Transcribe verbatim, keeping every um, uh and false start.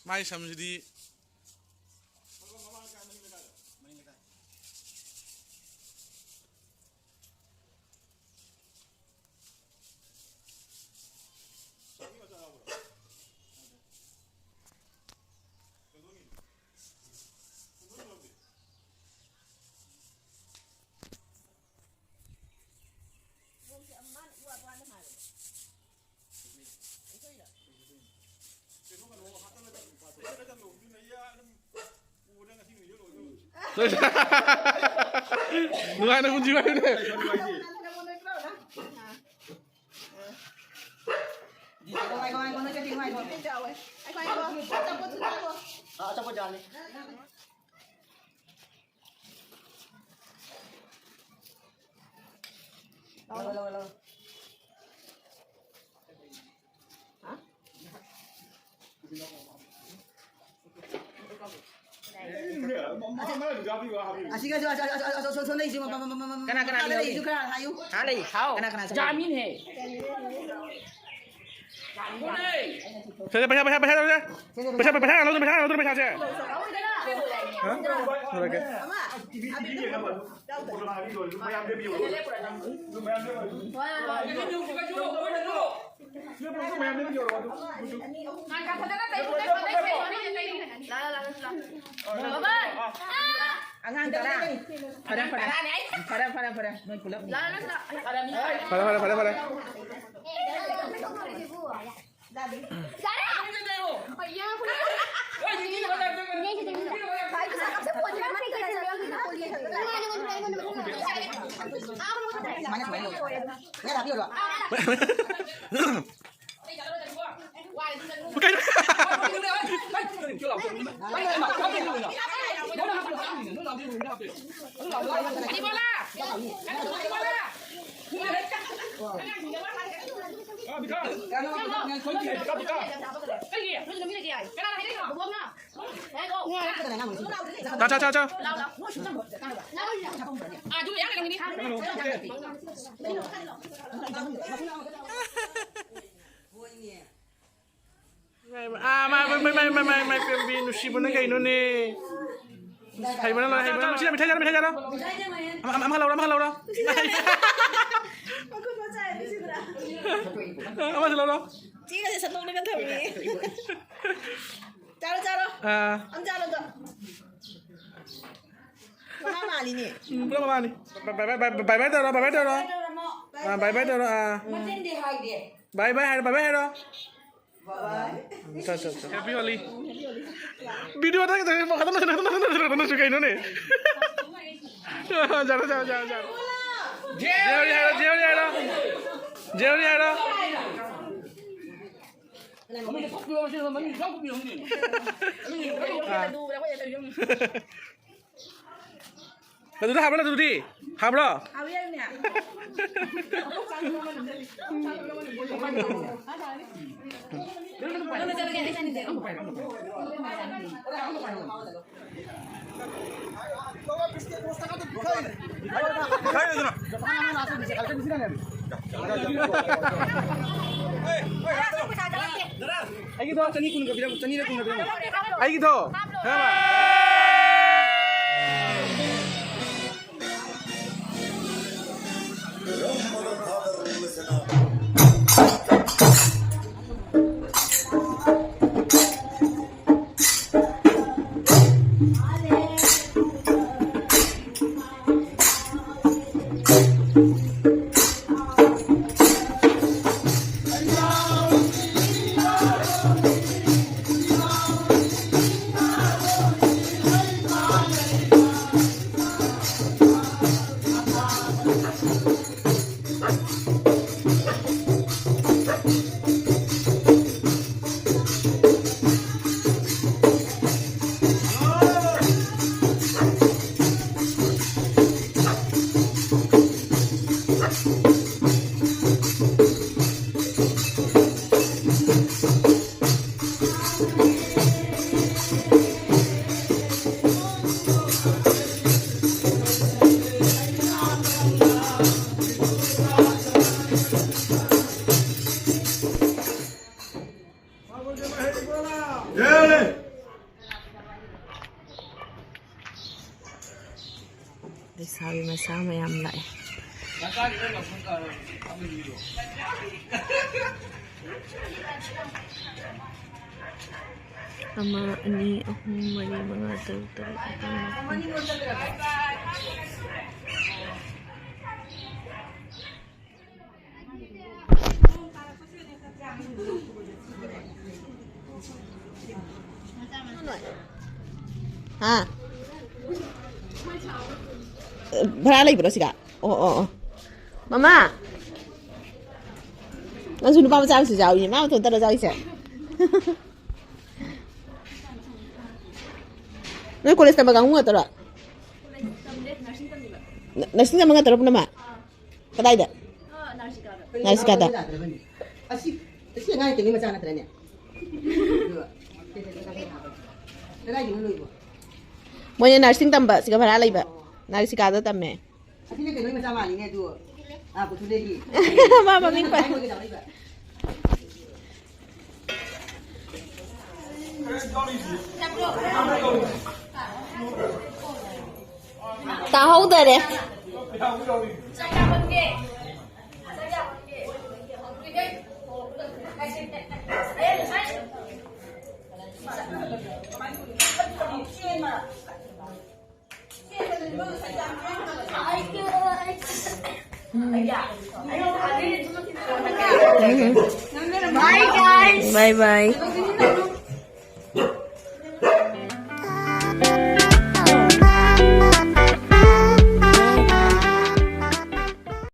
ꯃꯥꯏ ꯁꯝꯁꯤꯗꯤ꯫ ꯅꯨꯡꯉꯥꯏꯅ ꯄꯨꯟꯁꯤ ꯋꯥꯔꯤꯅꯦ꯫ ꯑꯆꯥꯄꯣꯠ ꯆꯥꯅꯤ꯫ ꯂꯧꯔꯣ, ꯂꯧꯔꯣ, ꯂꯧꯔꯣ꯫ ꯍꯥ? ꯑꯁꯤꯒꯁꯨ, ꯑꯁ, ꯑꯁ, ꯑꯁ, ꯑꯁ, ꯑꯁ, ꯁꯣꯝꯗ ꯏꯁꯨ, ꯃ-, ꯃ-, ꯃ-, ꯃ-, ꯃ-, ꯀꯅꯥ, ꯀꯅꯥ ꯃꯈꯥꯗ ꯂꯩ? ꯂꯩꯁꯨ ꯈꯔ ꯍꯥꯏꯌꯨ꯫ ꯀꯅꯥ ꯂꯩ? ꯍꯥꯎ꯫ ꯀꯅꯥ, ꯀꯅꯥ ꯆꯠꯂꯤ? ꯖꯥꯃꯤꯟ ꯍꯦ꯫ ꯁꯦ, ꯁꯦ, ꯄꯩꯁꯥ, ꯄꯩꯁꯥ, ꯄꯩꯁꯥ ꯂꯧꯁꯦ꯫ ꯄꯩꯁꯥ, ꯄꯩꯁꯥ ꯂꯧꯗꯣꯏꯅꯦ, ꯄꯩꯁꯥ ꯂꯧꯗꯣꯏꯅꯦ, ꯄꯩꯁꯥꯁꯦ꯫ ꯍꯥ? ꯂꯧꯔꯒꯦ꯫ ꯑꯉꯥꯡ ꯇꯔꯥ꯫ ꯐꯔꯦ, ꯐꯔꯦ꯫ ꯐꯔꯦ, ꯐꯔꯦ, ꯐꯔꯦ꯫ ꯅꯣꯏ ꯄꯨꯂꯞ꯫ ꯐꯔꯦ, ꯐꯔꯦ, ꯐꯔꯦ, ꯐꯔꯦ꯫ ꯁꯨꯃꯥꯏꯅ, ꯁꯨꯃꯥꯏꯅ ꯂꯧ꯫ ꯀꯩꯅꯣ? ꯆꯥ, ꯆꯥ, ꯆꯥ, ꯆꯥ꯫ ꯑꯥ, ꯃꯥ, ꯃꯥ, ꯃꯥꯏ ꯃꯥꯏ ꯃꯥꯏ ꯃꯥꯏ ꯃꯥꯏ ꯄꯦꯝꯕꯤ, ꯅꯨꯡꯁꯤꯕꯅ ꯀꯩꯅꯣꯅꯦ? ꯍꯩꯕꯅ ꯂꯣꯏꯔꯦ, ꯍꯩꯕꯅ ꯂꯣꯏꯔꯦ꯫ ꯁꯤꯗ ꯃꯤꯊꯥꯏ ꯆꯥꯔꯣ, ꯃꯤꯊꯥꯏ ꯆꯥꯔꯣ, ꯃꯤꯊꯥꯏ ꯆꯥꯔꯣ꯫ ꯑꯃ, ꯑꯃ, ꯑꯃꯈꯛ ꯂꯧꯔꯣ, ꯑꯃꯈꯛ ꯂꯧꯔꯣ꯫ ꯃꯈꯨꯠ ꯃꯆꯥ ꯑꯅꯤ ꯁꯤꯗ꯭ꯔꯥ? ꯑꯃꯁꯨ ꯂꯧꯔꯣ꯫ ꯆꯦꯒꯁꯦ ꯁꯠꯇꯣꯛꯅꯒ ꯊꯝꯃꯤ꯫ ꯆꯥꯔꯣ, ꯆꯥꯔꯣ꯫ ꯑꯥ꯫ ꯑꯝ ꯆꯥꯔꯣ ꯑꯗꯣ꯫ ꯃꯃꯥ ꯃꯥꯜꯂꯤꯅꯦ꯫ ꯎꯝ, ꯄꯨꯔꯥ ꯃꯃꯥꯅꯤ꯫ ꯕꯥꯏ, ꯕꯥꯏ, ꯕꯥꯏ, ꯕꯥꯏ, ꯕꯥꯏ ꯇꯧꯔꯣ, ꯕꯥꯏ, ꯕꯥꯏ ꯇꯧꯔꯣ꯫ ꯕꯥꯏ ꯇꯧꯔꯝꯃꯣ꯫ ꯑꯥ, ꯕꯥꯏ, ꯕꯥꯏ ꯇꯧꯔꯣ, ꯑꯥ꯫ ꯃꯆꯤꯟꯗꯤ ꯍꯥꯏꯗꯦ꯫ ꯕꯥꯏ, ꯕꯥꯏ ꯍꯥꯏꯔꯣ, ꯕꯥꯏ, ꯕꯥꯏ ꯍꯥꯏꯔꯣ꯫ ꯕꯥꯏ꯫ ꯆꯠ, ꯆꯠ, ꯆꯠ꯫ Happy Holi꯫ Video ꯗ ꯈꯛꯇꯪ ꯃꯈꯥ ꯇꯝꯅ ꯁꯥꯟꯅ, ꯇꯝꯅ ꯁꯥꯟꯅ, ꯇꯝꯅ ꯁꯥꯟꯅ ꯀꯩꯅꯣꯅꯦ? ꯖꯥꯔꯣ, ꯖꯥꯔꯣ, ꯖꯥꯔꯣ, ꯖꯥꯔꯣ꯫ ꯖꯦ ꯍꯣꯂꯤ ꯍꯥꯏꯔꯣ, ꯖꯦ ꯍꯣꯂꯤ ꯍꯥꯏꯔꯣ꯫ ꯖꯦ ꯍꯣꯂꯤ ꯍꯥꯏꯔꯣ꯫ ꯑꯥ꯫ ꯑꯗꯨꯗ ꯍꯥꯞꯄ꯭ꯔꯣ, ꯑꯗꯨꯗꯤ? ꯍꯥꯞꯄ꯭ꯔꯣ? ꯑꯩꯒꯤꯗꯣ ꯆꯅꯤ ꯀꯨꯟꯒ ꯄꯤꯔꯝꯃꯨ, ꯆꯅꯤꯔ ꯀꯨꯟꯒ ꯄꯤꯔꯝꯃꯨ꯫ ꯑꯩꯒꯤꯗꯣ꯫ ꯇꯥ ꯃꯌꯥꯝ ꯂꯥꯛꯑꯦ꯫ ꯑꯃ, ꯑꯅꯤ, ꯑꯍꯨꯝ, ꯃꯔꯤ, ꯃꯉꯥ, ꯇꯔꯨꯛ, ꯇꯔꯦꯠ, ꯅꯤꯄꯥꯜ, ꯃꯥꯄꯜ꯫ ꯍꯥ? ꯚꯔꯥ ꯂꯩꯕ꯭ꯔꯣ ꯁꯤꯒ? ꯑꯣ, ꯑꯣ, ꯑꯣ꯫ ꯃꯃꯥ! ꯅꯪꯁꯨ ꯅꯨꯄꯥ ꯃꯆꯥ ꯑꯃꯁꯨ ꯌꯥꯎꯏ꯫ ꯃꯥ ꯃꯇꯣꯝꯇꯔꯣ ꯌꯥꯎꯏꯁꯦ? ꯅꯣꯏ ꯀꯣꯂꯦꯖ ꯇꯝꯕ ꯀꯥꯡꯕꯨ ꯉꯥꯛꯇꯔꯣ? ꯅ-, ꯅꯔꯁꯤꯡ ꯇꯝꯕ ꯉꯥꯛꯇꯔꯣ ꯄꯨꯝꯅꯃꯛ? ꯀꯗꯥꯏꯗ? ꯅꯥꯔꯁꯤꯀꯥꯗ꯫ ꯑꯁꯤ, ꯑꯁꯤ ꯑꯉꯥꯡ ꯀꯩꯅꯣ ꯃꯆꯥ ꯅꯠꯇ꯭ꯔꯅꯦ? ꯀꯗꯥꯏꯗꯅꯣ ꯂꯣꯏꯕꯣ? ꯃꯣꯏꯅ ꯅꯔꯁꯤꯡ ꯇꯝꯕ, ꯁꯤꯒ ꯚꯔꯥ ꯂꯩꯕ꯫ ꯅꯥꯔꯁꯤꯀꯥꯗ ꯇꯝꯃꯦ꯫ ꯑꯁꯤꯅ ꯀꯩꯅꯣ ꯃꯆꯥ ꯃꯥꯜꯂꯤꯅꯦ ꯑꯗꯨ꯫ ꯑꯥ, ꯄꯨꯊꯨꯂꯦꯒꯤ꯫ ꯃꯥ ꯃꯃꯤꯡ ꯄꯟ- ꯍꯥꯏꯕ ꯀꯩꯗꯧꯔꯤꯕ? ꯇꯥꯍꯧꯗꯔꯦ꯫ Bye, guys. Bye, bye.